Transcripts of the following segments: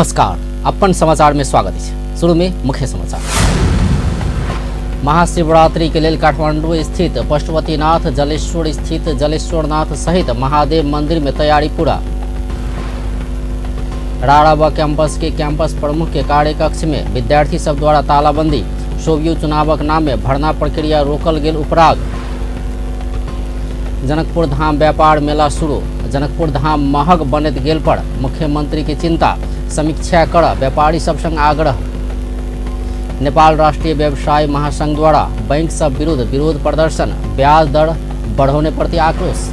नमस्कार, अपन समाचार में स्वागत है। शुरू में मुख्य समाचार। महाशिवरात्रि के लेल काठमांडू स्थित पशुपतिनाथ, जलेश्वर स्थित जलेश्वरनाथ सहित महादेव मंदिर में तैयारी पूरा। राराबा कैंपस के कैंपस प्रमुख के कार्यकक्ष में विद्यार्थी सब द्वारा तालाबंदी, सोवियत चुनावक नाम में भर्ना प्रक्रिया रोकल गेल उपराग। जनकपुर धाम व्यापार मेला शुरू, जनकपुर धाम महग बनैत गेल पर मुख्यमंत्री के चिंता, समीक्षा कर व्यापारी सब संग आग्रह। नेपाल राष्ट्रीय व्यवसाय महासंघ द्वारा बैंक सब विरुद्ध विरोध प्रदर्शन, ब्याज दर बढ़ौने प्रति आक्रोश।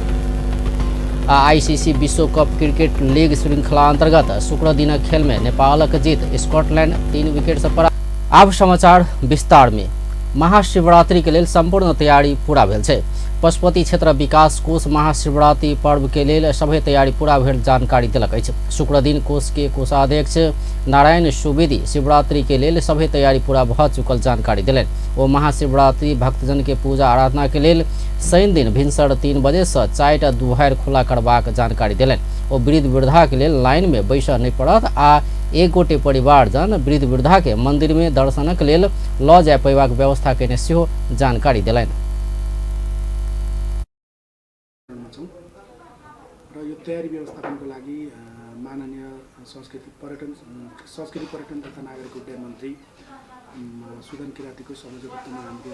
आ आईसीसी विश्व कप क्रिकेट लीग श्रृंखला अंतर्गत शुक्र दिनक खेल में नेपालक जीत, स्कॉटलैंड 3 विकेट से पराजित। आब समाचार विस्तार में। महाशिवरात्रि के लेल संपूर्ण तैयारी पूरा भेल छै। पशुपति क्षेत्र विकास कोष महाशिवरात्रि पर्व के लेल सभे तैयारी पूरा भेल जानकारी देलक अछि। शुक्र दिन कोष के कोषाध्यक्ष नारायण सुवेदी शिवरात्रि के लेल सभे तैयारी पूरा भऽ चुकल जानकारी देलनि। ओ महाशिवरात्रि भक्तजन के पूजा आराधना के लेल शनि दिन भिनसर 3 बजे से 4टा दुहारि खुला करबाक जानकारी देलनि। ओ वृद्ध वृद्धा के लेल लाइन में बैसऽ नहि पड़त आ एक गोटे परिवारजन वृद्ध वृद्धा के मंदिर में दर्शनक लेल लऽ जाय पयबाक व्यवस्था कयने सेहो जानकारी देलनि। र यो तयारी व्यवस्थापनको लागि माननीय सांस्कृतिक पर्यटन तथा नागरिक उड्डयन मन्त्री सुदन किराँतीको संयोजकत्वमा हाम्रो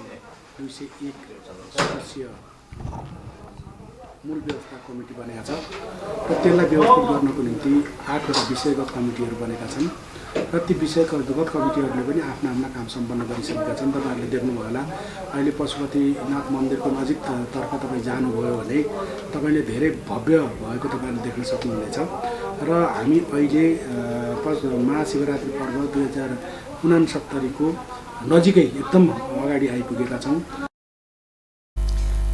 201 सदस्यीय मूल व्यवस्था कमिटी बनेको छ र त्यसलाई व्यवस्थित गर्नको निम्ति 8वटा विषयगत कमिटीहरू बनेका छन् र ती विषयगत कमिटीहरूले पनि आफ्ना आफ्ना काम सम्पन्न गरिसकेका छन्। तपाईँहरूले देख्नुभयो होला, अहिले पशुपतिनाथ मन्दिरको नजिकतर्फ तपाईँ जानुभयो भने तपाईँले धेरै भव्य भएको तपाईँहरूले देख्न सक्नुहुनेछ। र हामी अहिले महाशिवरात्रि पर्व 2069 को नजिकै एकदम अगाडि आइपुगेका छौँ।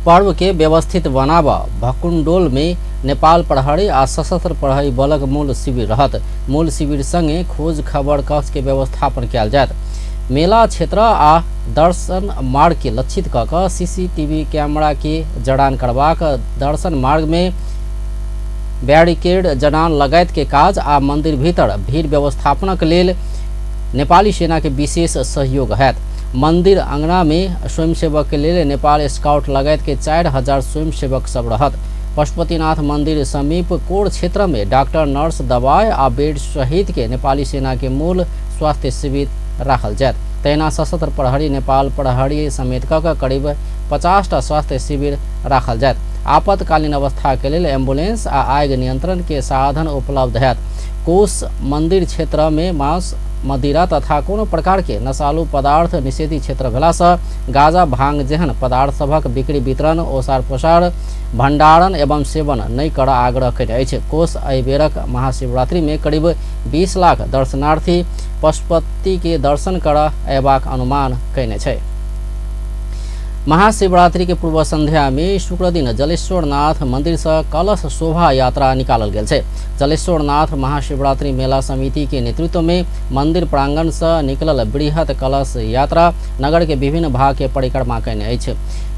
पर्व के व्यवस्थित बनाब भकुंडोल में नेपाल प्रहरी आ सशस्त्र प्रहरी बलक मूल शिविर रहत। मूल शिविर संगे खोज खबर कक्ष के व्यवस्थापन कयल जायत। मेला क्षेत्र आ दर्शन मार्ग के लक्षित क क सीसीटीवी कैमरा के जड़ान करबाक, दर्शन मार्ग में बैरिकेड जड़ान लगायत के काज आ मंदिर भीतर भीड़ व्यवस्थापनक लेल नेपाली सेना के विशेष सहयोग हैत। मंदिर अंगना में स्वयंसेवक के लेल नेपाल स्काउट लगायत के 4000 स्वयंसेवक सब रहत। पशुपतिनाथ मंदिर समीप कोर क्षेत्र में डॉक्टर, नर्स, दवाई आ बेड सहित के नेपाली सेना के मूल स्वास्थ्य शिविर राखल जायत। तहिना सशस्त्र प्रहरी, नेपाल प्रहरी समेत क करीब 50टा स्वास्थ्य शिविर राखल जायत। आपातकालीन अवस्था के लेल एम्बुलेंस आ आगि नियंत्रण के साधन उपलब्ध हैत। कोष मंदिर क्षेत्र में मांस, मदिरा तथा कोनो प्रकार के नशालु पदार्थ निषेधित क्षेत्र भेला से गांजा, भांग जेहन पदार्थ सभक बिक्री, वितरण, ओसार पोसार, भंडारण एवं सेवन नहि कर आग्रह कयने अछि। कोष एहि बेरक महाशिवरात्रि में करीब 20 लाख दर्शनार्थी पशुपति के दर्शन कर अयबाक अनुमान कयने छै। महाशिवरात्रि के पूर्व संध्या में शुक्र दिन जलेश्वरनाथ मंदिर से कलश शोभा यात्रा निकालल गेल छै। जलेश्वरनाथ महाशिवरात्रि मेला समिति के नेतृत्व में मंदिर प्रांगण से निकलल बृहत कलश यात्रा नगर के विभिन्न भाग के परिक्रमा कयने अछि।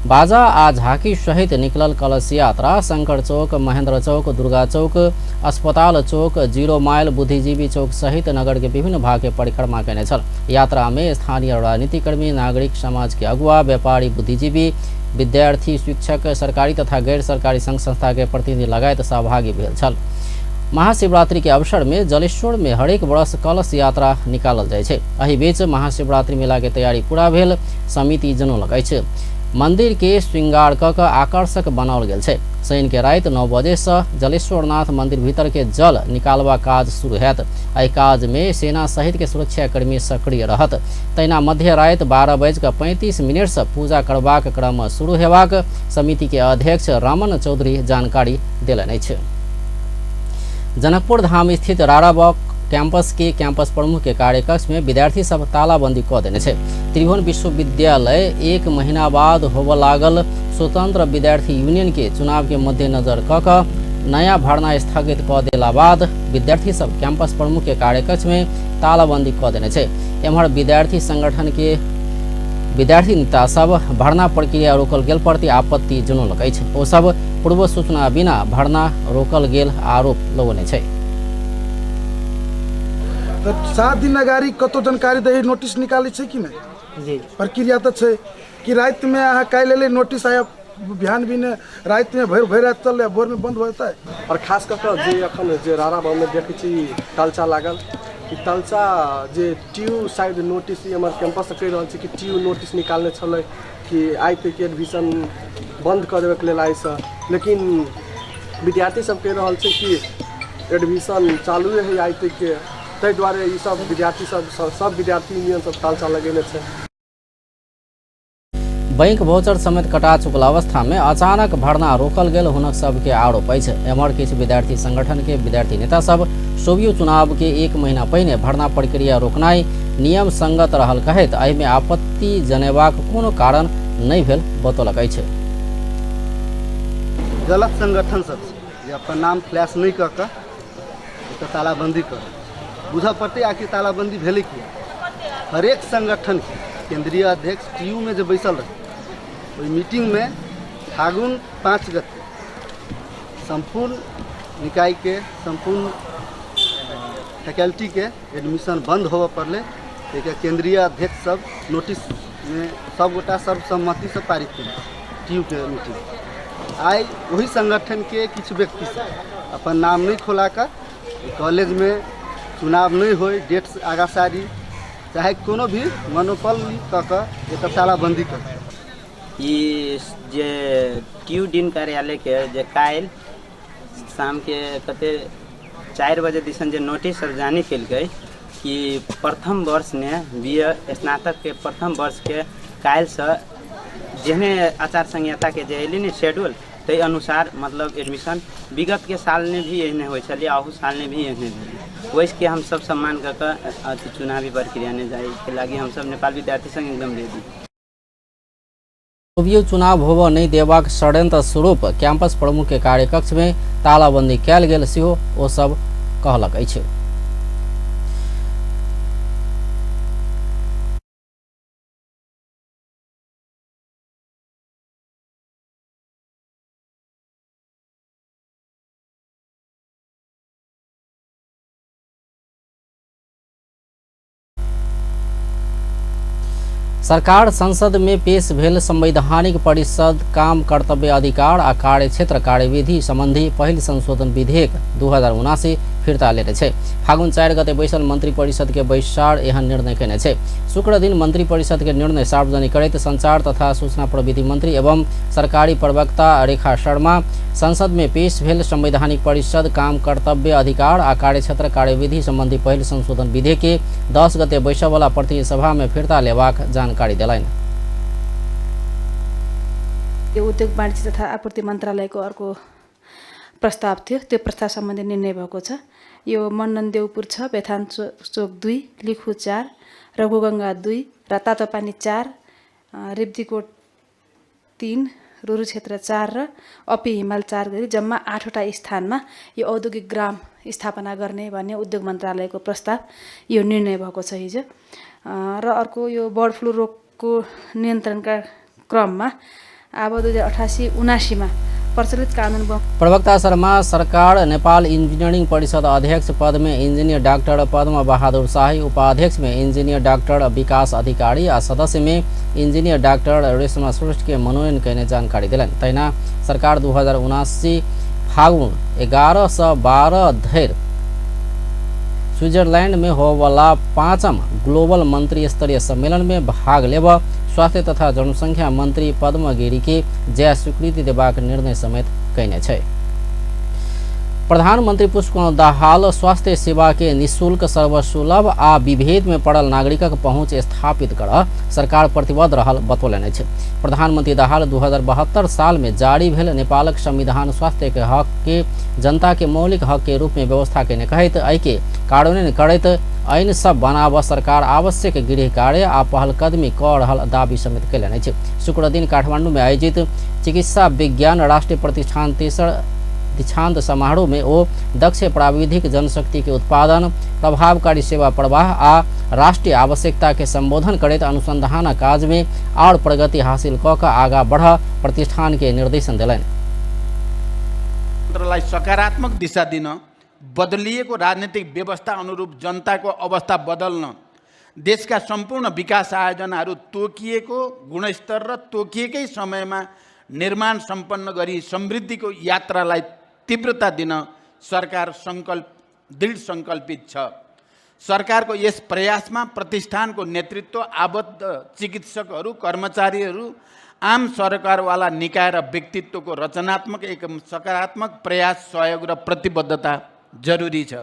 बाजा आ झांकी सहित निकलल कलश यात्रा शंकर चौक, महेंद्र चौक, दुर्गा चौक, अस्पताल चौक, 0 माइल, बुद्धिजीवी चौक सहित नगर के विभिन्न भाग के परिक्रमा कयने छल। यात्रा में स्थानीय राजनीतिकर्मी, नागरिक समाज के अगुआ, व्यापारी, बुद्धिजीवी, विद्यार्थी, शिक्षक, सरकारी तथा गैर सरकारी संघ संस्था के प्रतिनिधि लगायत सहभागी भेल छल। महाशिवरात्रि के अवसर में जलेश्वर में हरेक वर्ष कलश यात्रा निकालल जाइ छै। एहि बीच महाशिवरात्रि मेला के तैयारी पूरा भेल समिति जनौलक अछि। मंदिर के श्रृंगार क आकर्षक बनाओल गेल छै। शनि के राति 9 बजे से जलेश्वरनाथ मंदिर भीतर के जल निकालबा काज शुरू हैत। एहि काज में सेना सहित के सुरक्षाकर्मी सक्रिय रहत। तहिना मध्य राति 12:35 से पूजा करबाक क्रम शुरू हेबाक समिति के अध्यक्ष रमन चौधरी जानकारी देलनि अछि। जनकपुर धाम स्थित राराबा कैंपस के कैंपस प्रमुख के कार्यकक्ष में विद्यार्थी सब तालाबंदी क देने छै। त्रिभुवन विश्वविद्यालय 1 महीना बाद होबय लागल स्वतंत्र विद्यार्थी यूनियन के चुनाव के मद्देनजर क क नया भर्ना स्थगित क देला बाद विद्यार्थी सब कैंपस प्रमुख के कार्यकक्ष में तालाबंदी क देने छै। एम्हर विद्यार्थी संगठन के विद्यार्थी नेता सब भर्ना प्रक्रिया रोकल गेल प्रति आपत्ति जनौलक अछि। ओ सब पूर्व सूचना बिना भर्ना रोकल गेल आरोप लगौने छै। तऽ 7 दिन अगाडि कतौ जानकारी दै नोटिस निकालै छै कि नहि? जी प्रक्रिया तऽ छै कि रातिमे अहाँ काल्हि एलै नोटिस आया, बिहान बिने रातिमे भरि भरि राति चललै, भोरमे बन्द भऽ जेतै। आओर खास कऽ कऽ जे एखन जे रारा भवनमे देखै छी तलचा लागल, कि तलचा जे टी यू शायद नोटिस हमर कैंपससँ कहि रहल छै कि टी यू नोटिस निकालने छलै कि आइ तक एडमिशन बन्द कऽ देबैके लेल आइसँ, लेकिन विद्यार्थी सब कहि रहल छै कि एडमिशन चालुए है आइ तकके, ताहि दुआरे ई सब विद्यार्थी सब सब विद्यार्थी यूनियन सब तालचा लगेने छै। बैंक वोचर समेत कटा चुकल अवस्था में अचानक भर्ना रोकल गेल हुनक सबके आरोप अछि। एम्हर किछु विद्यार्थी संगठन के विद्यार्थी नेता सब सोवियो चुनाव के 1 महीना पहिने भर्ना प्रक्रिया रोकनाइ नियम संगत रहल कहैत एहिमे आपत्ति जनेबाक कोनो कारण नहि भेल बतौलक अछि। गलत संगठन सब जे अपन नाम फ्लैश नहि कऽ कऽ एतऽ तालाबंदी कर बुझऽ पड़तै आखिर तालाबंदी भेलै किया। हरेक संगठन के केंद्रीय अध्यक्ष टी यू में जे बैसल रहे ओहि मीटिंग में फागुन 5 गते संपूर्ण निकाय के संपूर्ण फैकल्टी के एडमिशन बंद होबऽ पड़लै। ताहिके केंद्रीय अध्यक्ष सब नोटिस में सब गोटा सर्वसम्मति से पारित केने टी यू के मीटिंग। आइ वही संगठन के किछु व्यक्ति सब अपन नाम नहीं खोला कर कॉलेज में चुनाव नहीं हो, डेट आगा सारी चाहे कोनो भी मनोपल कऽ कऽ एकर तालाबंदी कर। ई जे टी यू डीन कार्यालय के जे काल्हि शाम के कते 4 बजे दिसन जे नोटिस सार्वजनिक केलकै कि प्रथम वर्ष में बी ए स्नातक के प्रथम वर्ष के काल्हिसँ जेहने आचार संहिता के जे अयलै ने शेड्यूल ताहि अनुसार मतलब एडमिशन विगत के साल ने भी एहने होइ छलै, अहू साल ने भी एहने भेलै। ओहिके हमसब सम्मान कऽ कऽ अथी चुनावी प्रक्रिया ने जाइके लागि हमसब नेपाल विद्यार्थी संघ एकदम रेडी। सोवियो चुनाव होबऽ नहि देबाक षड्यंत्र स्वरूप कैंपस प्रमुख के कार्यकक्ष में तालाबंदी कयल गेल सेहो ओ सब कहलक अछि। सरकार संसद में पेश भेल संवैधानिक परिषद काम कर्तव्य अधिकार आ कार्यक्षेत्र कार्यविधि संबंधी पहिल संशोधन विधेयक 2079 फिर्ता लेने छै। फागुन 4 गते बैसल मंत्री परिषद के बैसार एहन निर्णय केने छै। शुक्र दिन मंत्री परिषद के निर्णय सार्वजनिक करैत संचार तथा सूचना प्रविधि मंत्री एवं सरकारी प्रवक्ता रेखा शर्मा संसद में पेश भेल संवैधानिक परिषद काम कर्तव्य अधिकार आ कार्यक्षेत्र कार्यविधि संबंधी पहिल संशोधन विधेयक के 10 गते बैसयवला प्रतिनिधि सभा में फिर्ता लेबाक जानकारी देलनि। यो उद्योग वाणिज्य तथा आपूर्ति मन्त्रालयको अर्को प्रस्ताव थियो, त्यो प्रस्ताव सम्बन्धी निर्णय भएको छ। यो मन्नन देउपुर 6, बेथान चोक 2, लिखु 4, रघुगंगा 2 र तातोपानी 4, रिब्दीकोट 3, रुरु क्षेत्र 4 र अपी हिमाल 4 गरी जम्मा 8वटा स्थानमा यो औद्योगिक ग्राम स्थापना गर्ने भन्ने उद्योग मन्त्रालयको प्रस्ताव यो निर्णय भएको छ हिजो। र अर्को यो बर्ड फ्लू रोगको नियन्त्रणका क्रममा अब 2088-79 मा प्रचलित कानुन। प्रवक्ता शर्मा सरकार नेपाल इंजीनियरिंग परिषद अध्यक्ष पद में इंजीनियर डॉक्टर पद्म बहादुर शाही, उपाध्यक्ष में इंजीनियर डॉक्टर विकास अधिकारी आ सदस्य में इंजीनियर डॉक्टर रेशमा श्रेष्ठ के मनोनयन केने जानकारी देलनि। तहिना सरकार 2079 फागुन 11 से 12 धरि स्विट्जरलैंड में होवला 5म ग्लोबल मंत्री स्तरीय सम्मेलन में भाग लेब स्वास्थ्य तथा जनसंख्या मंत्री पद्म गिरी के जय स्वीकृति देबाक निर्णय समेत कयने छै। प्रधानमंत्री पुष्पकमल दाहाल स्वास्थ्य सेवा के निःशुल्क, सर्वसुलभ आ विभेद में पड़ल नागरिकक पहुँच स्थापित कर सरकार प्रतिबद्ध रहल बतौलनि अछि। प्रधानमंत्री दाहाल 2072 साल में जारी भेल नेपालक संविधान स्वास्थ्य के हक के जनता के मौलिक हक के रूप में व्यवस्था केने कहैत एहिके कार्यान्वयन करैत ऐन सब बनाब सरकार आवश्यक गृह कार्य आ पहलकदमी कऽ रहल दावी समेत कयलनि अछि। शुक्रदिन काठमांडू में आयोजित चिकित्सा विज्ञान राष्ट्रीय प्रतिष्ठान तेसर दीक्षांत समारोह में ओ दक्ष प्राविधिक जनशक्ति के उत्पादन, प्रभावकारी सेवा प्रवाह आ राष्ट्रीय आवश्यकता के संबोधन करैत अनुसंधान काज में और प्रगति हासिल कऽ कऽ आगा बढ़ प्रतिष्ठान के निर्देशन देलनि। तन्त्रलाई सकारात्मक दिशा दिन बदलिएको राजनीतिक व्यवस्था अनुरूप जनताको अवस्था बदल्न देशका सम्पूर्ण विकास आयोजनाहरू तोकिएको गुणस्तर र तोकिएकै समयमा निर्माण सम्पन्न गरी समृद्धिको यात्रालाई तीव्रता दिन सरकार दृढ सङ्कल्पित छ। सरकारको यस प्रयासमा प्रतिष्ठानको नेतृत्व, आबद्ध चिकित्सकहरू, कर्मचारीहरू, आम सरकारवाला निकाय र व्यक्तित्वको रचनात्मक एवं सकारात्मक प्रयास, सहयोग र प्रतिबद्धता जरुरी छ।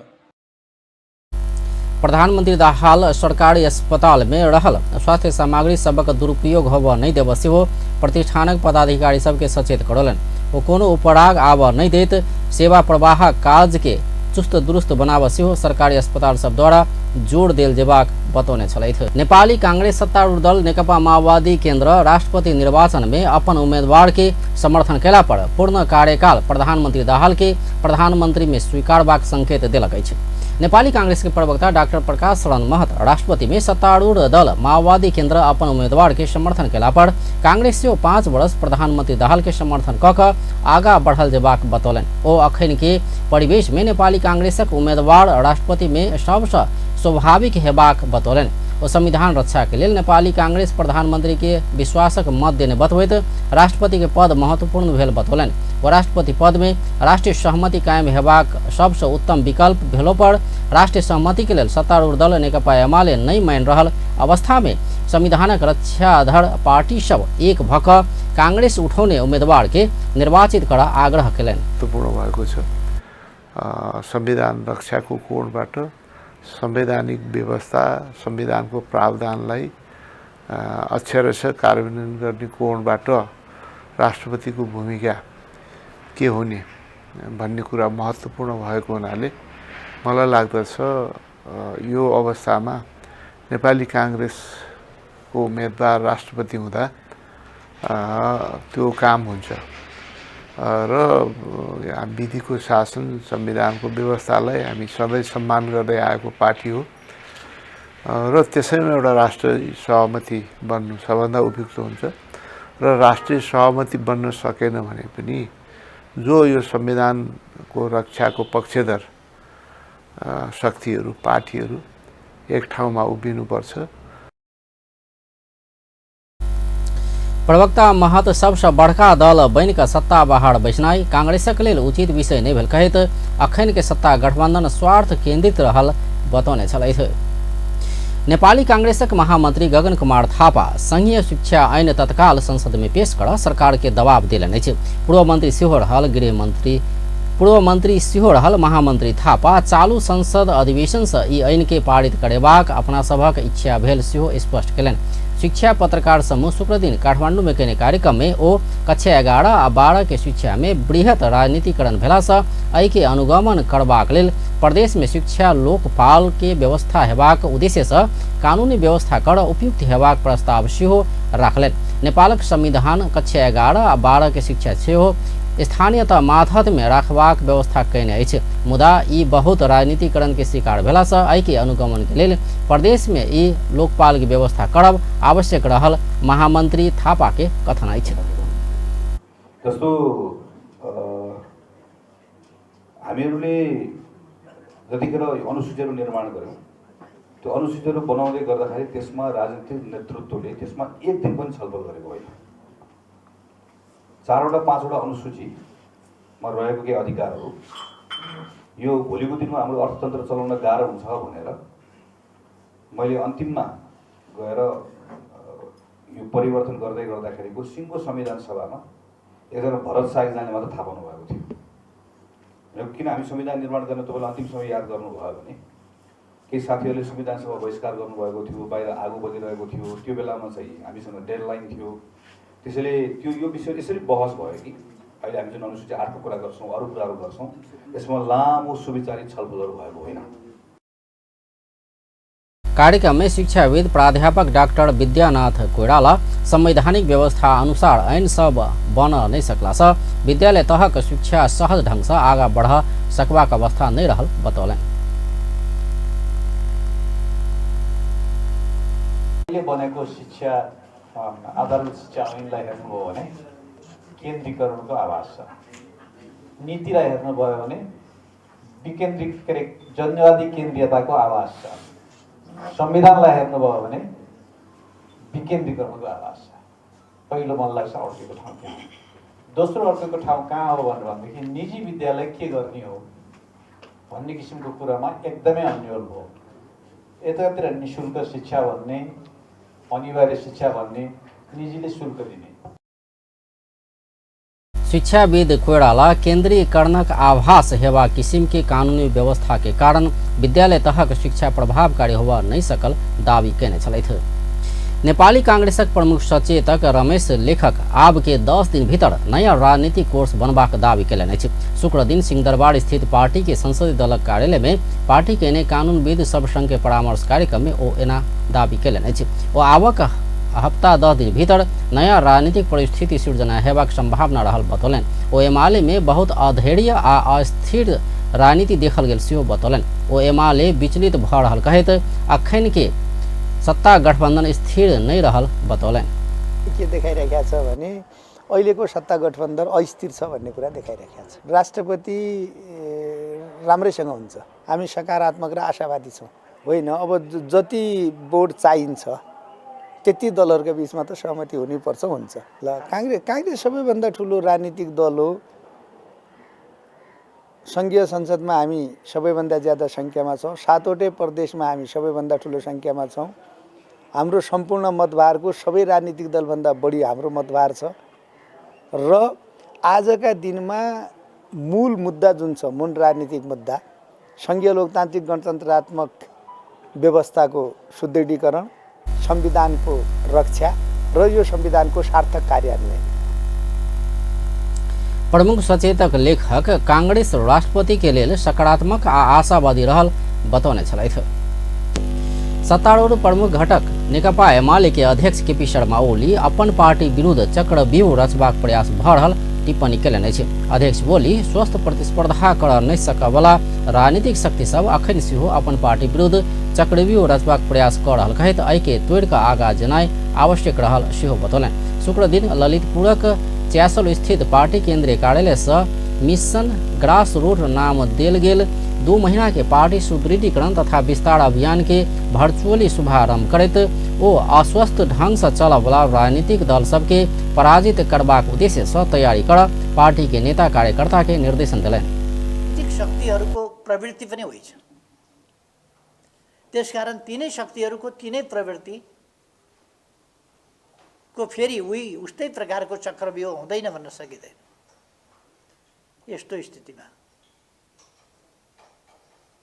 प्रधानमंत्री दाहाल सरकारी अस्पताल में रहल स्वास्थ्य सामग्री सबक दुरुपयोग होबय नहि देबय सेहो प्रतिष्ठानक पदाधिकारी सबके सचेत करौलनि। ओ कोनो उपराग आबय नहि दैत सेवा प्रवाह काज के चुस्त दुरुस्त बनाबय सेहो सरकारी अस्पताल सब द्वारा जोर देल जेबाक बतौने छलथि। नेपाली कांग्रेस सत्तारूढ़ दल नेकपा माओवादी केंद्र राष्ट्रपति निर्वाचन में अपन उम्मीदवार के समर्थन कयला पर पूर्ण कार्यकाल प्रधानमंत्री दाहाल के प्रधानमंत्री में स्वीकारबाक संकेत देलक अछि। नेपाली कांग्रेस के प्रवक्ता डॉक्टर प्रकाश शरण महत राष्ट्रपति में सत्तारूढ़ दल माओवादी केंद्र अपन उम्मीदवार के समर्थन कयला पर कांग्रेस सेहो 5 वर्ष प्रधानमंत्री दाहाल के समर्थन कऽ कऽ आगा बढ़ल जेबाक बतौलनि। ओ अखन के परिवेश में नेपाली कांग्रेसक उम्मीदवार राष्ट्रपति में सबसँ स्वाभाविक हेबाक बतौलनि। ओ संविधान रक्षा के लेल नेपाली कांग्रेस प्रधानमंत्री के विश्वासक मत देने बतबैत राष्ट्रपति के पद महत्वपूर्ण भेल बतौलनि। ओ राष्ट्रपति पद में राष्ट्रीय सहमति कायम हेबाक सबसँ उत्तम विकल्प भेलो पर राष्ट्रीय सहमति के लेल सत्तारूढ़ दल नेकपा एमाले नहि मानि रहल अवस्था में संविधानक रक्षाधर पार्टी सब एक भऽ कऽ कांग्रेस उठौने उम्मीदवार के निर्वाचित कर आग्रह केलनि। महत्वपूर्ण भएको छ संविधान रक्षाको कोणबाट संवैधानिक व्यवस्था, संविधानको प्रावधानलाई अक्षरशः कार्यान्वयन गर्ने कोणबाट राष्ट्रपतिको भूमिका के हुने भन्ने कुरा महत्त्वपूर्ण भएको हुनाले मलाई लाग्दछ यो अवस्थामा नेपाली काङ्ग्रेसको उम्मेदवार राष्ट्रपति हुँदा त्यो काम हुन्छ र विधिको शासन, संविधानको व्यवस्थालाई हामी सधैँ सम्मान गर्दै आएको पार्टी हो र त्यसैमा एउटा राष्ट्रिय सहमति बन्नु सबभन्दा उपयुक्त हुन्छ र राष्ट्रिय सहमति बन्न सकेन भने पनि जो यो संविधानको रक्षाको पक्षधर शक्तिहरू, पार्टीहरू एक ठाउँमा उभिनुपर्छ। प्रवक्ता महत सबसँ बड़का दल बनि कऽ सत्ता बाहर बैसनाइ कांग्रेसक लेल उचित विषय नहि भेल कहैत अखन के सत्ता गठबंधन स्वार्थ केंद्रित रहल बतौने छलथि। नेपाली कांग्रेसक महामंत्री गगन कुमार थापा संघीय शिक्षा ऐन तत्काल संसद में पेश कर सरकार के दबाव देलनि अछि। पूर्व मंत्री सेहो रहल गृहमंत्री पूर्व मंत्री सेहो रहल महामंत्री थापा चालू संसद अधिवेशन से ई ऐन के पारित करेबाक अपना सभक इच्छा भेल सेहो स्पष्ट केलनि। शिक्षा पत्रकार समूह शुक्रदिन काठमांडू में केने कार्यक्रम में ओ कक्षा 11 आ 12 के शिक्षा में बृहत राजनीतिकरण भेलासँ एहि के अनुगमन करबाक लेल प्रदेश में शिक्षा लोकपाल के व्यवस्था हेबाक उद्देश्य से कानूनी व्यवस्था कर उपयुक्त हेबाक प्रस्ताव सेहो राखलनि। नेपालक संविधान कक्षा 11 आ 12 के शिक्षा सेहो स्थानीयता मातहत में राखबाक व्यवस्था कयने अछि, मुदा ई बहुत राजनीतिकरण के शिकार भेलासँ एहि के अनुगमन के लेल प्रदेश में ई लोकपाल के व्यवस्था करब आवश्यक रहल महामंत्री थापा के कथन अछि। जस्तो हामीहरूले जतिखेर अनुसूचीहरू निर्माण गर्यौँ त्यो अनुसूचीहरू बनाउँदै गर्दाखेरि त्यसमा राजनीतिक नेतृत्वले त्यसमा एक दिन पनि छलफल गरेको होइन। 4 वटा 5 वटा अनुसूचीमा रहेको केही अधिकारहरू यो भोलिको दिनमा हाम्रो अर्थतन्त्र चलाउन गाह्रो हुन्छ भनेर मैले अन्तिममा गएर यो परिवर्तन गर्दै गर्दाखेरिको सिङ्गो संविधान सभामा एकजना भरत सागजानले मात्र थाहा पाउनु भएको थियो। किन हामी संविधान निर्माण गर्ने तपाईँले अन्तिम समय याद गर्नुभयो भने केही साथीहरूले संविधान सभा बहिष्कार गर्नुभएको थियो, बाहिर आगो बलिरहेको थियो, त्यो बेलामा चाहिँ हामीसँग डेडलाइन थियो। त्यसैले त्यो यो विषय यसरी बहस भयो कि अहिले हामी जुन अनुसूची 8 को कुरा गर्छौँ, अरू कुराहरू गर्छौँ, यसमा लामो सुविचारित छलफलहरू भएको होइन। कार्यक्रम में शिक्षाविद प्राध्यापक डाक्टर विद्यानाथ कोइराला संवैधानिक व्यवस्था अनुसार ऐन सब बन नहीं सकला से विद्यालय तहक शिक्षा सहज ढंग से आगा बढ़ सकबाक अवस्था नहीं रहल बतौलनि। बनेको शिक्षा आधारभूत शिक्षा ऐनलाई हेर्नुभयो भने केन्द्रीकरणको आभास छ, नीतिलाई हेर्नुभयो भने विकेन्द्रिक के अरे जनवादी केन्द्रीयताको आवाज छ। संविधानलाई हेर्नुभयो भने विकेन्द्रीकरणको आवाज छ। पहिलो मलाई लाग्छ अड्केको ठाउँ त्यहाँ हो। दोस्रो अड्केको ठाउँ कहाँ हो भनेर भनेदेखि निजी विद्यालय के गर्ने हो भन्ने किसिमको कुरामा एकदमै अन्यल भयो। यतातिर निःशुल्क शिक्षा भन्ने, अनिवार्य शिक्षा भन्ने, निजीले शुल्क दिने। शिक्षाविद कोइराला केन्द्रीयकरणक आभास हेवा किसिम के कानूनी व्यवस्था के कारण विद्यालय तहक शिक्षा प्रभावकारी होवा नहीं सकल दावी केने छलथि। नेपाली कांग्रेसक प्रमुख सचेतक रमेश लेखक आब के 10 दिन भीतर नयाँ राजनीतिक कोर्स बनबाक दावी केलनि अछि। शुक्र दिन सिंहदरबार स्थित पार्टी के संसदीय दलक कार्यालय में पार्टी के एने कानूनविद सब संघ के परामर्श कार्यक्रम में ओ एना दावी केलनि अछि। ओ आवक हप्ता 10 दिन भीतर नयाँ राजनीतिक परिस्थिति सिर्जना हेबाक संभावना रहल बतौलनि। ओ एमाले में बहुत अधैर्य आ अस्थिर राजनीति देखल गेल सेहो बतौलनि। ओ एमाले विचलित भऽ रहल कहैत अखन के सत्ता गठबन्धन स्थिर नहीं रहल बतौलनि। के देखाइराखेको छ भने अहिलेको सत्ता गठबन्धन अस्थिर छ भन्ने कुरा देखाइराखेको छ। राष्ट्रपति राम्रैसँग हुन्छ, हामी सकारात्मक र आशावादी छौँ। होइन, अब जति बोर्ड चाहिन्छ त्यति दलहरूको बिचमा त सहमति हुनैपर्छ, हुन्छ। ल, काङ्ग्रेस सबैभन्दा ठुलो राजनीतिक दल हो। सङ्घीय संसदमा हामी सबैभन्दा ज्यादा सङ्ख्यामा छौँ। 7वटै प्रदेशमा हामी सबैभन्दा ठुलो सङ्ख्यामा छौँ। हाम्रो सम्पूर्ण मतभारको सबै राजनीतिक दलभन्दा बढी हाम्रो मतभार छ। र आजका दिनमा मूल मुद्दा जुन छ, मूल राजनीतिक मुद्दा सङ्घीय लोकतान्त्रिक गणतन्त्रात्मक व्यवस्थाको सुदृढीकरण, संविधानको रक्षा र यो संविधानको सार्थक कार्यान्वयन। प्रमुख सचेतक लेखक कांग्रेस राष्ट्रपति के लेल सकारात्मक आ आशावादी रहल बतौने छलथि। सत्तारूढ़ प्रमुख घटक नेकपा एमाले के अध्यक्ष केपी शर्मा ओली अपन पार्टी विरुद्ध चक्रव्यूह रचबाक प्रयास भऽ रहल टिप्पणी केलनि अछि। अध्यक्ष ओली स्वस्थ प्रतिस्पर्धा कर नहि सकयवला राजनीतिक शक्ति सब अखन सेहो अपन पार्टी विरुद्ध चक्रव्यूह रचबाक प्रयास कऽ रहल कहैत एहिके तोड़ि कऽ आगाँ जेनाइ आवश्यक रहल सेहो बतौलनि। शुक्र दिन ललितपुरक च्यासल स्थित पार्टी केंद्रीय कार्यालय से मिशन ग्रास रूट नाम देल गेल 2 महीना के पार्टी सुदृढ़ीकरण तथा विस्तार अभियान के वर्चुअली शुभारंभ करैत ओ अस्वस्थ ढंग से चलऽवला राजनीतिक दल सबके पराजित करबाक उद्देश्य से तैयारी कर पार्टी के नेता कार्यकर्ता के निर्देशन देलनि। राजनीतिक शक्तिहरूको प्रवृत्ति पनि होइन, त्यसकारण तिनै शक्तिहरूको तिनै प्रवृत्ति को फेरि उही उस्तै प्रकारको चक्रव्यूह हुँदैन भन्न सकिँदैन। यस्तो स्थितिमा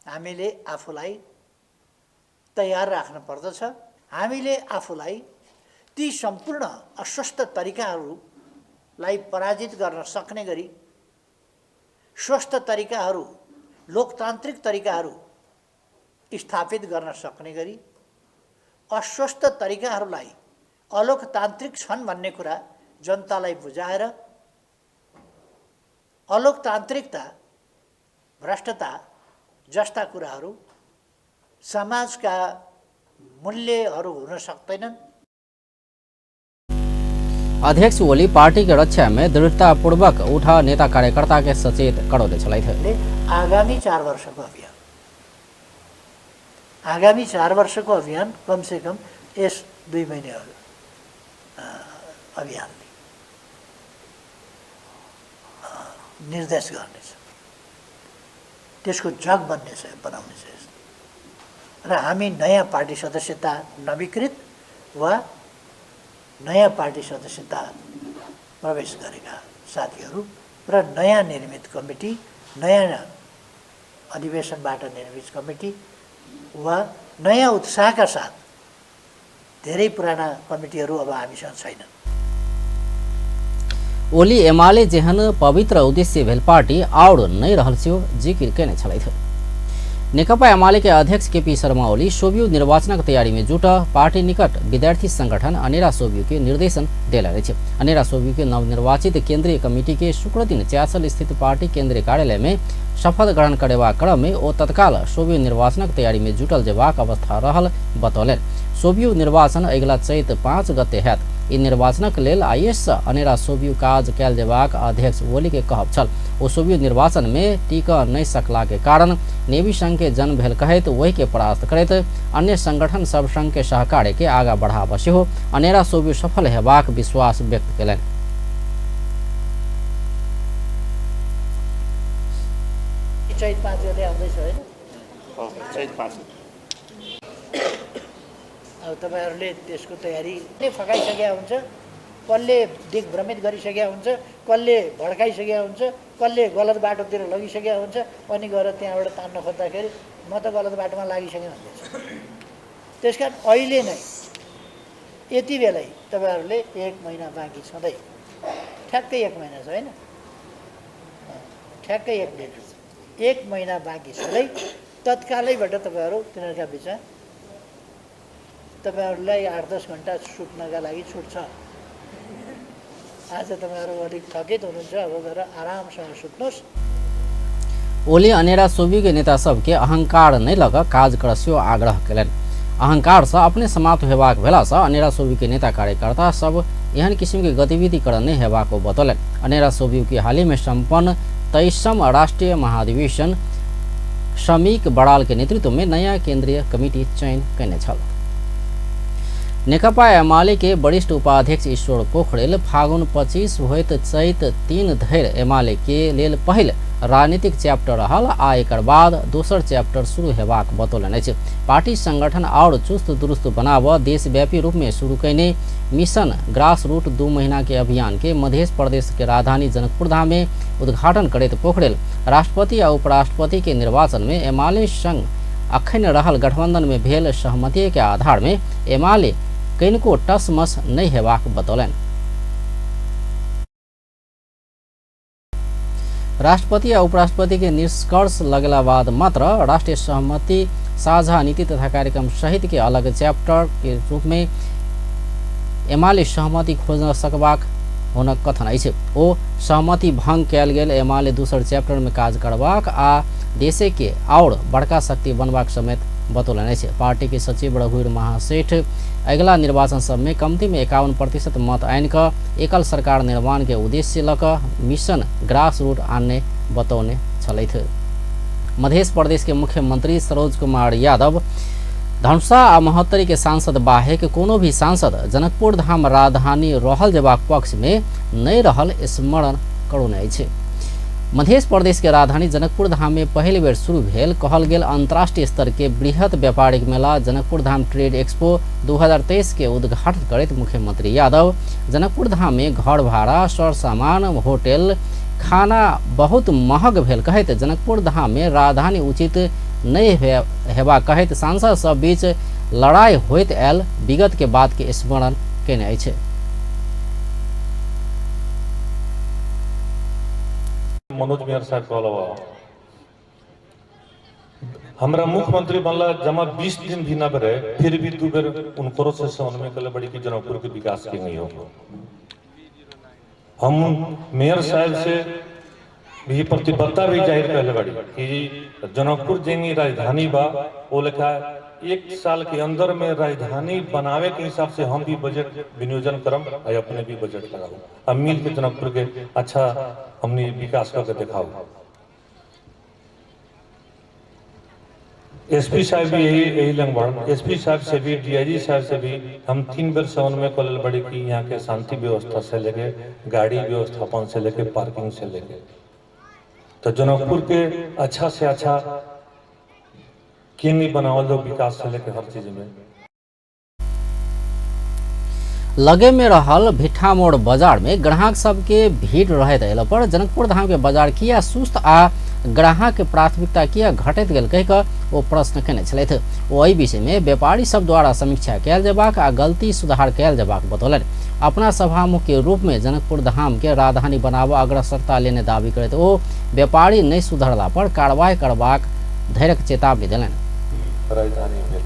हामीले आफूलाई तयार राख्न पर्दछ। हामीले आफूलाई ती सम्पूर्ण अस्वस्थ तरिकाहरूलाई पराजित गर्न सक्ने गरी स्वस्थ तरिकाहरू, लोकतान्त्रिक तरिकाहरू स्थापित गर्न सक्ने गरी अस्वस्थ तरिकाहरूलाई अलोकतान्त्रिक छन् भन्ने कुरा जनतालाई बुझाएर अलोकतान्त्रिकता, भ्रष्टता जस्ता कुराहरू समाजका मूल्यहरू हुन सक्दैनन्। अध्यक्ष ओली पार्टी के रक्षा में दृढ़तापूर्वक उठा नेता कार्यकर्ता के सचेत करौले छलथि। आगामी 4 वर्षको अभियान, आगामी 4 वर्षको अभियान कमसेकम यस 2 महिने अभियानले निर्देश गर्नेछ, त्यसको जग बन्नेछ, बनाउनेछ। र हामी नयाँ पार्टी सदस्यता नवीकृत वा नयाँ पार्टी सदस्यता प्रवेश गरेका साथीहरू र नयाँ निर्मित कमिटी, नयाँ अधिवेशनबाट निर्मित कमिटी वा नयाँ उत्साहका साथ धेरै पुराना कमिटीहरू अब हामीसँग छैनन्। ओली एमाले जेहन पवित्र उद्देश्य भेल पार्टी और नहीं रहल सेहो जिकिर केने छलथि। नेकपा एमाले के अध्यक्ष केपी शर्मा ओली सोभियु निर्वाचनक तैयारी में जुट पार्टी निकट विद्यार्थी संगठन अनेरा सोभियु के निर्देशन देलनि अछि। अनेरा सोभियु के नवनिर्वाचित केंद्रीय कमिटी के शुक्र दिन च्यासल स्थित पार्टी केंद्रीय कार्यालय में शपथ ग्रहण करेबाक क्रम में ओ तत्काल सोभियु निर्वाचनक तैयारी में जुटल जेबाक अवस्था रहल बतौलनि। सोभियु निर्वाचन अगिला चैत 5 गते हैत। ई निर्वाचनक लेल आइएस अनेरा सोभियू काज कयल जेबाक अध्यक्ष ओली के कहब छल। ओ सोभियू निर्वाचन में टिक नहि सकला के कारण नेवी संघ के जन्म भेल कहैत वही के परास्त करैत अन्य संगठन सब संघ के सहकार्य के आगा बढ़ाब सेहो अनेरा सोभियू सफल हेबाक विश्वास व्यक्त केलनि। चैत 5 गते आउँदैछ हैन? चैत 5। अब तपाईहरुले त्यसको तयारी नै फकाइसकेका हुन्छ, कसले दिग्भ्रमित गरिसकेका हुन्छ, कसले भड्काइसकेका हुन्छ, कसले गलत बाटोतिर लगिसकेका हुन्छ, अनि गएर त्यहाँबाट तान्न खोज्दाखेरि म त गलत बाटोमा लागिसकेँ भन्दैछ। त्यसकारण अहिले नै यति बेलै तपाईहरुले 1 महिना बाँकी छँदै, ठ्याक्कै 1 महिना छ हैन, ठ्याक्कै 1 महिना छ, 1 महिना बाँकी छँदै तत्कालैबाट तपाईहरु तिनीहरूका बिचमा तपाईहरुलाई 8-10 घण्टा सुत्नका लागि छुट छ। आज तपाईहरु अलिक थकित हुनुहुन्छ, अब गएर आरामसँग सुत्नुहोस्। ओली अनेरा सोबी के नेता सबके अहंकार नहि लग काज कर सेहो आग्रह केलनि। अहंकार से अपने समाप्त हेबाक भेला से अनेरा सोबी के नेता कार्यकर्ता सब एहन किसिम के गतिविधि कर नहि हेबाक ओ बतौलनि। अनेरा सोबी के हाल ही में सम्पन्न 23वां राष्ट्रीय महाधिवेशन शमीक बड़ाल के नेतृत्व में नया केंद्रीय कमिटी चयन कयने छल। नेकपा एमाले के वरिष्ठ उपाध्यक्ष ईश्वर पोखरेल फागुन 25 होइत चैत 3 धरि एमाले के लेल पहिल राजनीतिक चैप्टर रहल आ एकर बाद दोसर चैप्टर शुरू हेबाक बतौलनि अछि। पार्टी संगठन और चुस्त दुरुस्त बनाब देशव्यापी रूप में शुरू कयने मिशन ग्रास रूट 2 महीना के अभियान के मध्य प्रदेश के राजधानी जनकपुर धाम में उद्घाटन करैत पोखरेल राष्ट्रपति आ उपराष्ट्रपति के निर्वाचन में एमाले संग अखन रहल गठबंधन में भेल सहमति के आधार में एमाले किनको टसमस नहीं हेबाक बतौलनि। राष्ट्रपति आ उपराष्ट्रपति के निष्कर्ष लगला बाद मात्र राष्ट्रीय सहमति साझा नीति तथा कार्यक्रम सहित के अलग चैप्टर के रूप में एमाले सहमति खोज सकबाक हुनक कथन अछि। ओ सहमति भंग कयल गेल एमाले दोसर चैप्टर में काज करबाक आ देशे के और बड़का शक्ति बनबाक समेत बतौलनि अछि। पार्टी के सचिव रघुवीर महासेठ अगिला निर्वाचन सब में कमती में 51% मत आनि कऽ एकल सरकार निर्माण के उद्देश्य लऽ कऽ मिशन ग्रास रूट आनने बतौने छलथि। मध्य प्रदेश के मुख्यमंत्री सरोज कुमार यादव धनुषा आ महोत्तरी के सांसद बाहेक कोनो भी सांसद जनकपुर धाम राजधानी रहल जेबाक पक्ष में नहि रहल स्मरण करौने अछि। मध्य प्रदेश के राजधानी जनकपुर धाम में पहिल बेर शुरू भेल कहल गेल अंतर्राष्ट्रीय स्तर के बृहत व्यापारिक मेला जनकपुर धाम ट्रेड एक्सपो 2023 के उद्घाटन करैत मुख्यमंत्री यादव जनकपुर धाम में घर भाड़ा, सर सामान, होटल, खाना बहुत महग भेल कहैत जनकपुर धाम में राजधानी उचित नहीं हेबा कहैत सांसद सब बीच लड़ाई होइत आयल विगत के बात के स्मरण केने अछि। मनोज मेयर साहब कहलवा हमरा मुख्यमंत्री बनला जमा 20 दिन भी न रहे, फिर भी 2 बेर उनको से समन्वय कर बड़ी कि जनकपुर के विकास के नहीं हो। हम मेयर साहब से भी प्रतिबद्धता भी जाहिर कर बड़ी कि जनकपुर जेंगी राजधानी बा वो लेखा 1 साल के अंदर में राजधानी बनावे के हिसाब से हम भी बजट विनियोजन करम और अपने भी बजट लगाऊ और मिल के जनकपुर के अच्छा हमने विकास करके दिखाऊ। एसपी साहब भी यही लंग बढ़न, एसपी साहब से भी, डीआईजी साहब से भी हम 3 बेर समन्वय कर बड़ी कि यहाँ के शांति व्यवस्था से लेके गाड़ी व्यवस्थापन से लेके पार्किंग से लेके तो जनकपुर के अच्छा से अच्छा केंद्र बनावल जो विकास से लेके हर चीज में। लगे में रहल भिठामोड़ बाजार में ग्राहक सबके भीड़ रहैत अयला पर जनकपुर धाम के बाजार किया सुस्त आ ग्राहक के प्राथमिकता किया घटैत गेल कहि कऽ ओ प्रश्न केने छलथि। ओ एहि विषय में व्यापारी सब द्वारा समीक्षा कयल जेबाक आ गलती सुधार कयल जेबाक बतौलनि। अपना सभामुख के रूप में जनकपुर धाम के राजधानी बनाबऽ अग्रसरता लेने दावी करैत ओ व्यापारी नहि सुधरला पर कार्रवाई करबाक धैर्यक चेतावनी देलनि। राजधानी भेल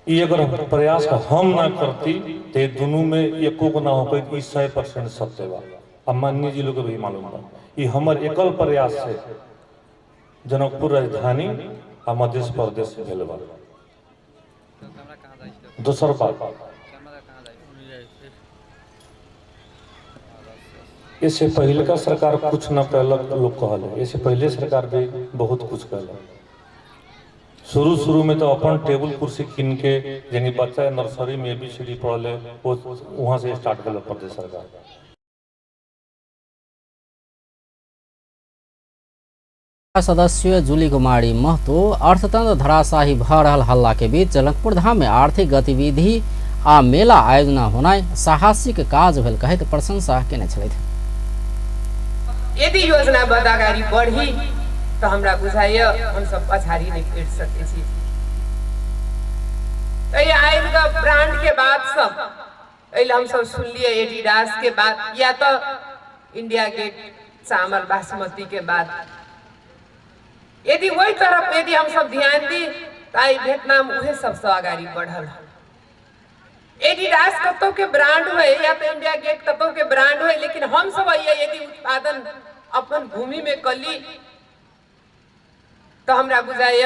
ई अगर प्रयास हम ना करती ते दोनों में एको को ना हो पाई, 100% सत्य बा। अब माननीय जी लोग के भी मालूम बा ई हमर एकल प्रयास से जनकपुर राजधानी आ मध्य प्रदेश भेल बा। दोसर बात, इससे पहिलका सरकार कुछ न कैलक लोग कहल, इससे पहले सरकार भी बहुत कुछ कैलक। शुरू शुरू में तो अपन टेबुल कुर्सी किन के यानी बच्चा नर्सरी में ABCD पढ़ले वो वहाँ से स्टार्ट कर प्रदेश सरकार। सदस्य जुली कुमारी महतो अर्थतंत्र धराशाही भ रहल हल्ला के बीच जनकपुर धाम में आर्थिक गतिविधि आ मेला आयोजना होनाइ साहसिक काज भेल कहैत प्रशंसा केने छलथि। यदि योजनाबद्ध अगाडि बढी त हमरा बुझाइय हम सब पछाडि नै फिर सकै छी। एहि आबि कऽ ब्रांड के बात सब एहि हम सब सुनलियै, एडिडास के बात या त इंडिया गेट चामल बासमती के बात, यदि ओहि तरफ यदि हम सब ध्यान दी त आइ वियतनाम उहे सबसँ अगाडि बढ़ल। एडिडास कतौ के ब्रांड होय या त इंडिया गेट कतौ के ब्रांड होय, लेकिन हम सब यदि उत्पादन अपन भूमि में कली तो हमरा बुझाइय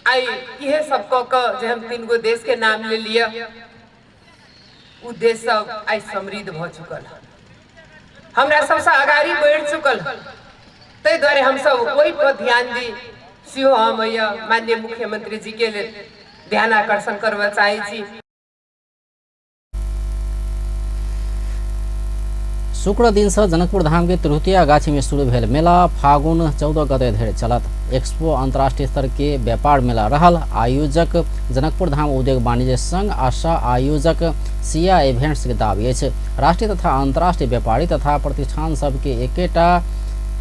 आइ इहे सब कऽ कऽ जे हम 3 गो देश के नाम ले लिअ, उ देश सब आइ समृद्ध भऽ चुकल, हमरा सबसँ अगाडि बढ़ि चुकल। ताहि दुआरे हमसब ओहि पर ध्यान दी सेहो हम माननीय मुख्यमंत्री जी के लेल ध्यान आकर्षण करबऽ चाहै छी। शुक्र दिन से जनकपुर धाम के तिरहुतिया गाछी में शुरू भेल मेला फागुन 14 गते धरि चलत। एक्सपो अंतर्राष्ट्रीय स्तर के व्यापार मेला रहल। आयोजक जनकपुर धाम उद्योग वाणिज्य संघ आ सह आयोजक सिया इवेंट्स के दावी अछि। राष्ट्रीय तथा अंतर्राष्ट्रीय व्यापारी तथा प्रतिष्ठान सबके एकेटा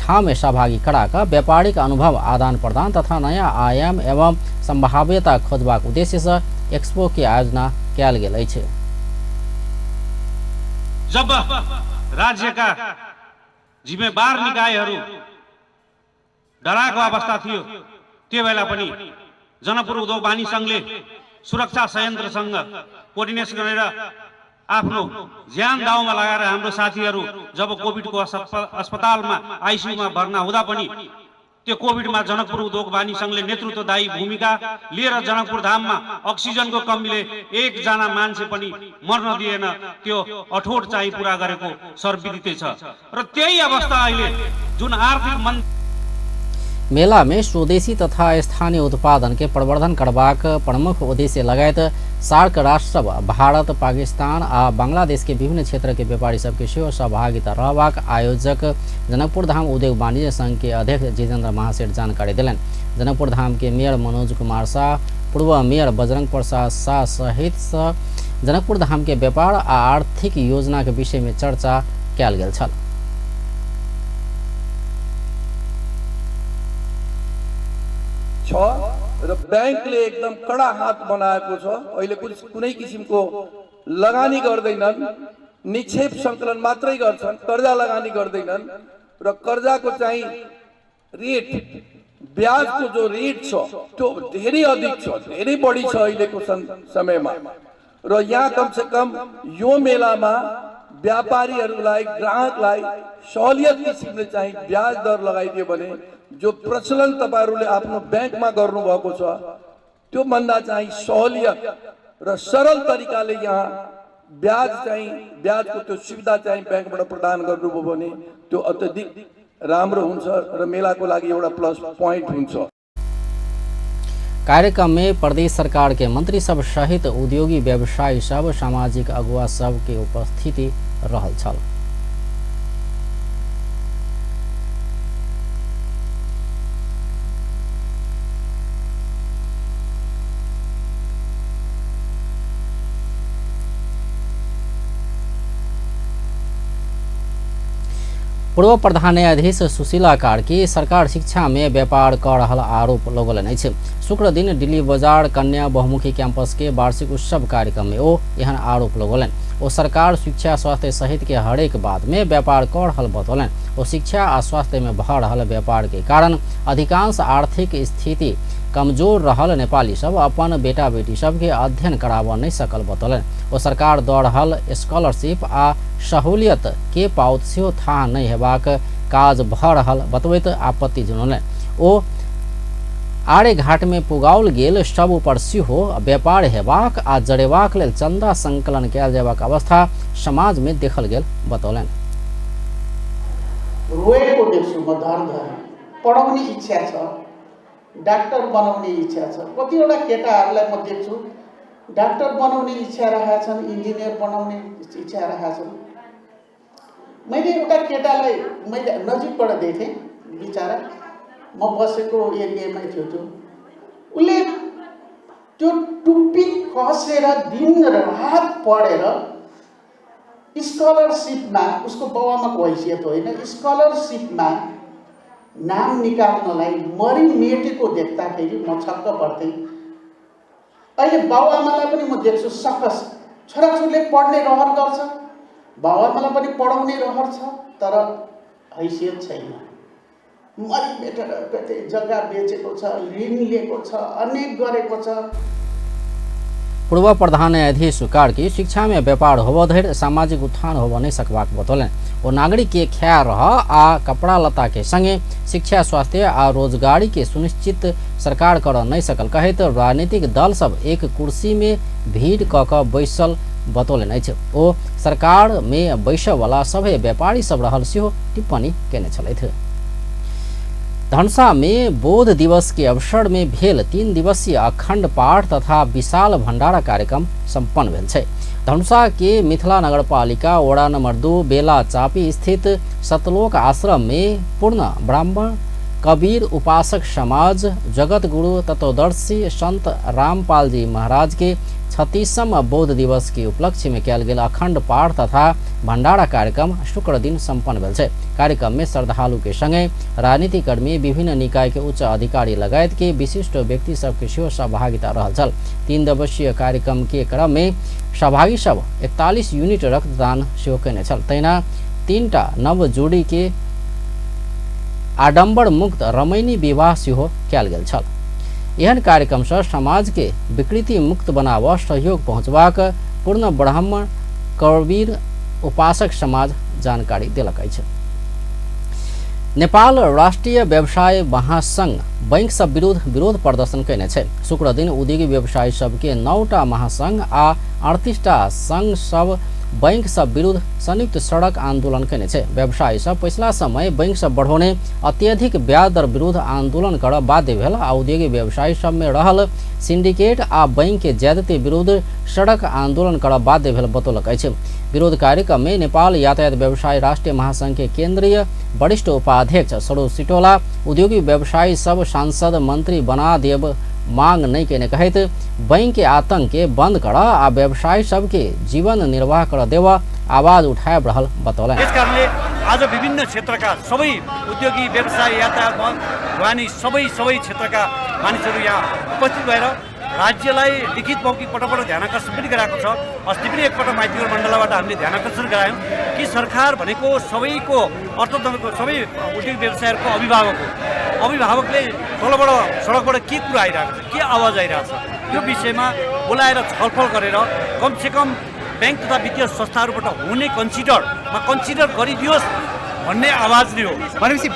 ठाम में सहभागी करा कऽ व्यापारिक अनुभव आदान प्रदान तथा नया आयाम एवं संभाव्यता खोजबाक उद्देश्य से एक्सपो के आयोजना कयल गेल अछि। जब राज्यका जिम्मेवार निकायहरू डराएको अवस्था थियो त्यो बेला पनि जनकपुर उद्योग वाणिज्य संघले सुरक्षा संयन्त्रसँग कोअर्डिनेसन गरेर आफ्नो ज्यान दाउमा लगाएर हाम्रो साथीहरू जब कोभिडको अस्पतालमा आइसियुमा भर्ना हुँदा पनि त्यो कोभिडमा जनकपुर उद्योग वाणिज्य संघले नेतृत्वदायी भूमिका लिएर जनकपुर धाममा अक्सिजनको कमीले एकजना मान्छे पनि मर्न दिएन, त्यो अठोट चाहिँ पुरा गरेको सर्वविदितै छ। र त्यही अवस्था अहिले जुन आर्थिक मेला में स्वदेशी तथा स्थानीय उत्पादन के प्रवर्धन करबाक प्रमुख उद्देश्य लगायत सार्क राष्ट्र सब भारत, पाकिस्तान आ बांग्लादेश के विभिन्न क्षेत्र के व्यापारी सबके सेहो सहभागिता रहबाक आयोजक जनकपुर धाम उद्योग वाणिज्य संघ के अध्यक्ष जितेंद्र महासेठ जानकारी देलनि। जनकपुर धाम के मेयर मनोज कुमार शाह, पूर्व मेयर बजरंग प्रसाद शाह सहित जनकपुर धाम के व्यापार आ आर्थिक योजना के विषय में चर्चा कयल गेल छल। र ब्याङ्कले एकदम कडा हात बनाएको छ। अहिले कुनै किसिमको लगानी गर्दैनन्, निक्षेप सङ्कलन मात्रै गर्छन्, कर्जा लगानी गर्दैनन् र कर्जाको चाहिँ रेट, ब्याजको जो रेट छ त्यो धेरै अधिक छ, धेरै बढी छ अहिलेको समयमा। र यहाँ कमसेकम यो मेलामा व्यापारीहरूलाई, ग्राहकलाई सहुलियत किसिमले चाहिँ ब्याज दर लगाइदियो भने जो प्रचलन तपाईहरूले आफ्नो ब्याङ्कमा गर्नुभएको छ त्यो भन्दा चाहिँ सहुलियत र सरल तरिकाले यहाँ ब्याज चाहिँ, ब्याजको त्यो सुविधा चाहिँ ब्याङ्कबाट प्रदान गर्नुभयो भने त्यो अत्यधिक राम्रो हुन्छ र मेलाको लागि एउटा प्लस पोइन्ट हुन्छ। कार्यक्रम में प्रदेश सरकार के मंत्री सब सहित उद्योगी व्यवसायी सब, सामाजिक अगुवा सब के उपस्थिति रहल छल। पूर्व प्रधान न्यायाधीश सुशीला कार्की सरकार शिक्षा में व्यापार कर रहल आरोप लगौलनि अछि। शुक्र दिन दिल्ली बाजार कन्या बहुमुखी कैंपस के वार्षिक उत्सव कार्यक्रम में ओ एहन आरोप लगौलनि। ओ सरकार शिक्षा स्वास्थ्य सहित के हरेक बात में व्यापार कर रहल बतौलनि। ओ शिक्षा आ स्वास्थ्य में भऽ रहल व्यापार के कारण अधिकांश आर्थिक स्थिति कमजोर रहल नेपाली सब अपन बेटा बेटी सबके अध्ययन कराबऽ नहि सकल बतौलनि। ओ सरकार दऽ रहल स्कॉलरशिप आ सहूलियत के पाउत सेहो थाह नहि हेबाक काज भऽ रहल बतबैत आपत्ति जनौलनि। ओ आड़ेघाट में पुगाओल गेल शव पर सेहो व्यापार हेबाक आ जरेबाक लेल चंदा संकलन कयल जेबाक अवस्था समाज में देखल गेल बतौलनि। रोएको देख्छु म धर धर, पढाउने इच्छा छ, डाक्टर बनाउने इच्छा छ। कतिवटा केटाहरूलाई म देख्छु डाक्टर बनाउने इच्छा राखेका छन्, इन्जिनियर बनाउने इच्छा राखेका छन्। मैले एउटा केटालाई मैले नजिकबाट देखेँ, बिचरा म बसेको एरियामै थियो त्यो, उसले त्यो टुप्पी कसेर दिन रात पढेर स्कलरसिपमा, उसको बाउआमाको हैसियत होइन, स्कलरसिपमा नाम निकाल्नलाई मरिमेटेको देख्दाखेरि म छक्क पर्थेँ। अहिले बाउआमालाई पनि म देख्छु सकस, छोराछोरीले पढ्ने रहर गर्छ, बाउआमालाई पनि पढाउने रहर छ, तर हैसियत छैन। मरिमेटेर कतै जग्गा बेचेको छ, ऋण लिएको छ, अनेक गरेको छ। पूर्व प्रधान न्यायाधीश कार्की शिक्षा में व्यापार होबऽ धरि सामाजिक उत्थान होबऽ नहि सकबाक बतौलनि। ओ नागरिक के खाय रह आ कपड़ा लत्ता के संगे शिक्षा, स्वास्थ्य आ रोजगारी के सुनिश्चित सरकार करऽ नहि सकल कहैत राजनीतिक दल सब एक कुर्सी में भीड़ कऽ कऽ बैसल बतौलनि अछि। ओ सरकार में बैसऽ वाला सभे व्यापारी सब रहल सेहो टिप्पणी केने छलथि। धनुषा में बोध दिवस के अवसर में भेल 3 दिवसीय अखंड पाठ तथा विशाल भंडारा कार्यक्रम संपन्न भेल छै। धनुषा के मिथिला नगरपालिका वडा नंबर 2 बेला चापी स्थित सतलोक आश्रम में पूर्ण ब्राह्मण कबीर उपासक समाज जगत गुरु तत्वदर्शी संत रामपाल जी महाराज के 36वां बौद्ध दिवस के उपलक्ष्य में कयल गेल अखंड पाठ तथा भंडारा कार्यक्रम शुक्र दिन संपन्न भेल छै। कार्यक्रम में श्रद्धालु के संगे राजनीतिक कर्मी, विभिन्न निकाय के उच्च अधिकारी लगायत के विशिष्ट व्यक्ति सबके सेहो सहभागिता रहल छल। 3 दिवसीय कार्यक्रम के क्रम में सहभागी सब 41 यूनिट रक्तदान सेहो केने छल। तहिना 3टा नव जोड़ी के आडम्बर मुक्त रमैनी विवाह सेहो कयल गेल छल। एहन कार्यक्रम से समाज के विकृति मुक्त बनाव सहयोग पहुँचबाक पूर्ण ब्राह्मण कबीर उपासक समाज जानकारी देलक अछि। नेपाल राष्ट्रिय व्यवसाय महासंघ बैंक सब विरुद्ध विरोध प्रदर्शन केने छै। शुक्र दिन उद्योगी व्यवसायी सबके 9टा महासंघ आ 38टा संघ सब बैंक सब विरुद्ध संयुक्त सड़क आंदोलन केने छै। व्यवसायी सब पिछला समय बैंक सब बढ़ौने अत्यधिक ब्याज दर विरुद्ध आंदोलन कर बाध्य भेल आ उद्योगी व्यवसायी सब में रहल सिंडिकेट आ बैंक के ज्यादती विरुद्ध सड़क आंदोलन कर बाध्य भेल बतौलक अछि। विरोध कार्यक्रम में नेपाल यातायात व्यवसायी राष्ट्रीय महासंघ के केंद्रीय वरिष्ठ उपाध्यक्ष सरोज सिटोला उद्योगी व्यवसायी सब सांसद मंत्री बना देव मांग नहीं केने कहैत बैंक के आतंक के बंद कर आ व्यवसायी सबके जीवन निर्वाह कर देवा आवाज उठाए रहल बतौलनि। त्यस कारणले आज विभिन्न क्षेत्रका सबै उद्योगी व्यवसाय यातायात वाणी सबै सबै क्षेत्रका मानिसहरू यहाँ उपस्थित भएर राज्यलाई लिखित मौखिक पटक पटक ध्यानाकर्षण पनि गराएको छ। अस्ति पनि एकपटक माइतीघर मण्डलबाट हामीले ध्यानाकर्षण गरायौँ कि सरकार भनेको सबैको अर्थतन्त्रको सबै उद्योग व्यवसायहरूको अभिभावक हो। अभिभावकले तलबाट सडकबाट के कुरा आइरहेको छ, के आवाज आइरहेको छ, यो विषयमा बोलाएर छलफल गरेर कमसेकम ब्याङ्क तथा वित्तीय संस्थाहरूबाट हुने कन्सिडरमा कन्सिडर गरिदियोस् भन्ने आवाज नै हो। भनेपछि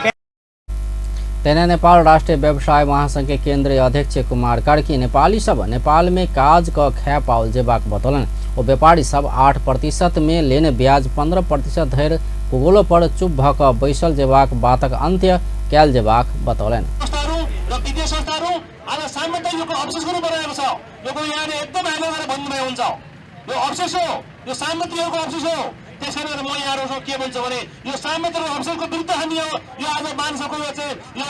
तेना नेपाल राष्ट्रिय व्यवसाय महासंघ के केंद्रीय अध्यक्ष कुमार कार्की नेपाली सब नेपाल में काज क खाए पाओल जेबाक बतौलनि। ओ व्यापारी सब 8% में लेने ब्याज 15% धरि पुगोलो पर चुप भ क बैसल जेबाक बातक अंत्य कयल जेबाक बतौलनि। र वित्तीय संस्थाहरू आज सामान्यतः यो अफसोस गर्नु परिरहेको छ। यो कुरो यहाँले एकदम ह्यान्डल गरेर भन्नुभयो हुन्छ। यो अफसोस हो, यो सामन्तीहरूको अफसोस हो। त्यसैले गर्दा म यहाँहरूसँग के भन्छु भने यो सामन्तीहरूको अफसोसको विरुद्ध हामी यो आज मानिसहरूको यो चाहिँ यो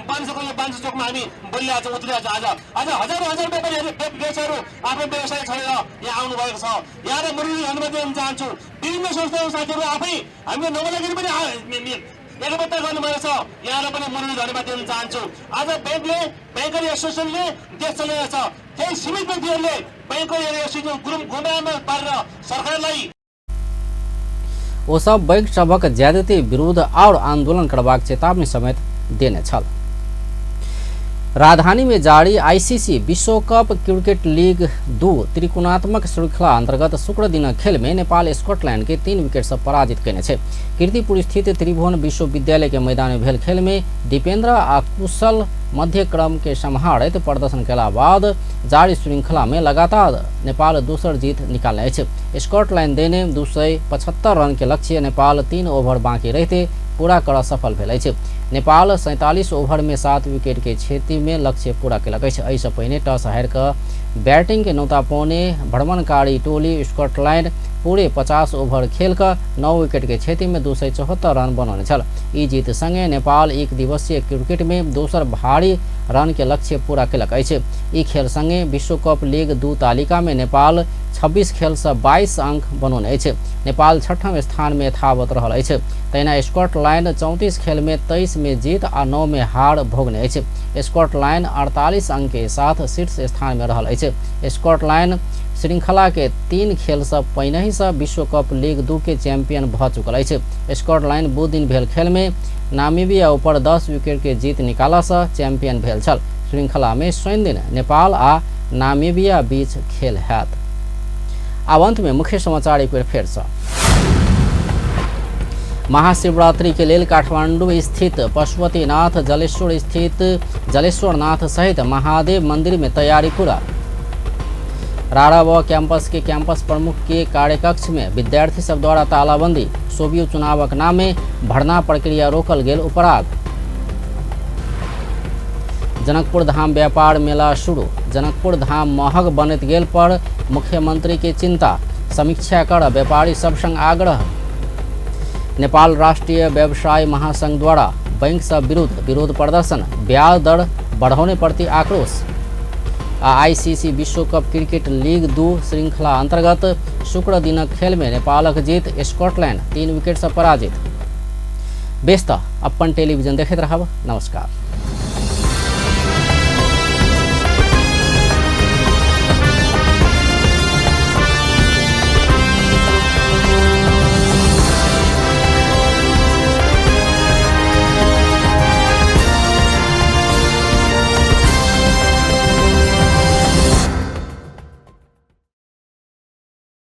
मानिसहरूको यो मानिस चोकमा हामी बोलिरहेको छौँ, उत्रिरहेको छौँ। आज आज हजारौँ हजार व्यापारीहरू व्यवसायहरू आफ्नो व्यवसाय छोडेर यहाँ आउनुभएको छ। यहाँलाई म धन्यवाद दिन चाहन्छु। विभिन्न संस्थाको साथीहरू आफै हामीले नबोलाखेरि पनि एकबद्ध गर्नुभएको छ। यहाँलाई पनि म धन्यवाद दिन चाहन्छु। आज ब्याङ्कले ब्याङ्कर एसोसिएसनले देश चलाइरहेको छ। त्यही सीमित व्यक्तिहरूले ब्याङ्कर एसोसिएसन गुमराहमा पारेर सरकारलाई ओ सब बैंक सभक ज्यादती विरुद्ध और आंदोलन करबाक चेतावनी समेत देने छल। राजधानी में जारी आईसीसी विश्व कप क्रिकेट लीग 2 त्रिकोणात्मक श्रृंखला अंतर्गत शुक्र दिन खेल में नेपाल स्कॉटलैंड के 3 विकेट से पराजित केने छै। कीर्तिपुर स्थित त्रिभुवन विश्वविद्यालय के मैदान में भेल खेल में दीपेंद्र आ कुशल मध्य क्रम के सम्हारैत प्रदर्शन केला बाद जारी श्रृंखला में लगातार नेपाल दोसर जीत निकालने अछि। स्कॉटलैंड देने 275 रन के लक्ष्य नेपाल 3 ओवर बाकी रहते पूरा कर सफल भेल अछि। नेपाल 47 ओवर में 7 विकेट के क्षति में लक्ष्य पूरा केलक अछि। एहिसँ पहिने टॉस हारि कऽ बैटिंग के नौता पौने भ्रमणकारी टोली स्कॉटलैंड पूरे 50 ओवर खेल कऽ 9 विकेट के क्षति में 274 रन बनौने छल। ई जीत संगे नेपाल एक दिवसीय क्रिकेट में दोसर भारी रन के लक्ष्य पूरा केलक अछि। ई खेल संगे विश्व कप लीग 2 तालिका में नेपाल 26 खेल से 22 अंक बनौने अछि। नेपाल छठम स्थान में यथावत रहल अछि। तहिना स्कॉटलैंड 34 खेल में 23 में जीत आ 9 में हार भोगने अछि। स्कॉटलैंड 48 अंक के साथ शीर्ष स्थान में रहल अछि। स्कॉटलैंड श्रृंखला के 3 खेल से पहिनहि से विश्व कप लीग 2 के चैंपियन भ चुकल अछि। स्कॉटलैंड बुध दिन भेल खेल में नामीबिया ऊपर 10 विकेट के जीत निकाला से चैंपियन भेल छल। श्रृंखला में शनि दिन नेपाल आ नामीबिया बीच खेल हैत। आब अंत में मुख्य समाचार एक बेर फेर से। महाशिवरात्रि के लेल काठमांडू स्थित पशुपतिनाथ, जलेश्वर स्थित जलेश्वरनाथ सहित महादेव मंदिर में तैयारी पूरा। रारा कैंपस के कैंपस प्रमुख के कार्यकक्ष में विद्यार्थी सब द्वारा तालाबंदी, सोवियो चुनावक नामे भर्ना प्रक्रिया रोकल गेल उपराग। जनकपुर धाम व्यापार मेला शुरू, जनकपुर धाम महग बनैत गेल पर मुख्यमंत्री के चिंता, समीक्षा कर व्यापारी सब संग आग्रह। नेपाल राष्ट्रीय व्यवसाय महासंघ द्वारा बैंक सब विरुद्ध विरोध प्रदर्शन, ब्याज दर बढ़ौने प्रति आक्रोश। आईसीसी विश्व कप क्रिकेट लीग 2 श्रृंखला अंतर्गत शुक्र दिनक खेल में नेपालक जीत, स्कॉटलैंड 3 विकेट से पराजित। बेस त अपन टेलीविजन देखैत रहब। नमस्कार।